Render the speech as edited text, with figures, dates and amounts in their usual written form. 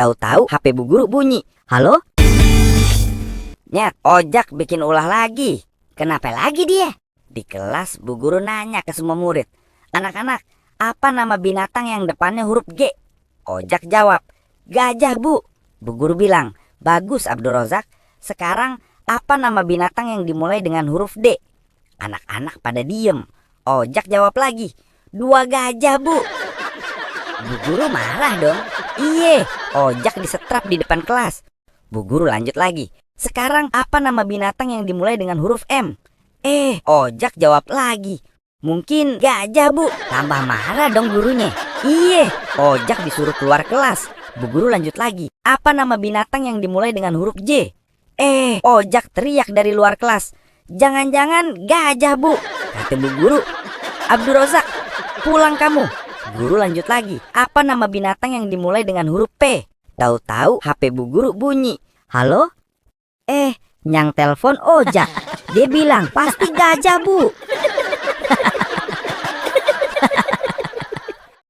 Tahu-tahu HP Bu Guru bunyi. Halo? Nyet, Ojak bikin ulah lagi. Kenapa lagi dia? Di kelas Bu Guru nanya ke semua murid. Anak-anak, apa nama binatang yang depannya huruf G? Ojak jawab, gajah Bu. Bu Guru bilang, bagus Abdul Rozak. Sekarang apa nama binatang yang dimulai dengan huruf D? Anak-anak pada diem. Ojak jawab lagi, 2 gajah Bu. Bu Guru marah dong. Iye, Ojak disetrap di depan kelas. Bu Guru lanjut lagi. Sekarang apa nama binatang yang dimulai dengan huruf M? Ojak jawab lagi, mungkin gajah Bu. Tambah marah dong gurunya. Iye, Ojak disuruh keluar kelas. Bu Guru lanjut lagi. Apa nama binatang yang dimulai dengan huruf J? Ojak teriak dari luar kelas. Jangan-jangan gajah Bu. Kata Bu Guru, Abdul Rozak, pulang kamu. Guru lanjut lagi. Apa nama binatang yang dimulai dengan huruf P? Tahu-tahu HP Bu Guru bunyi. Halo? Yang telepon Ojak. Dia bilang pasti gajah Bu.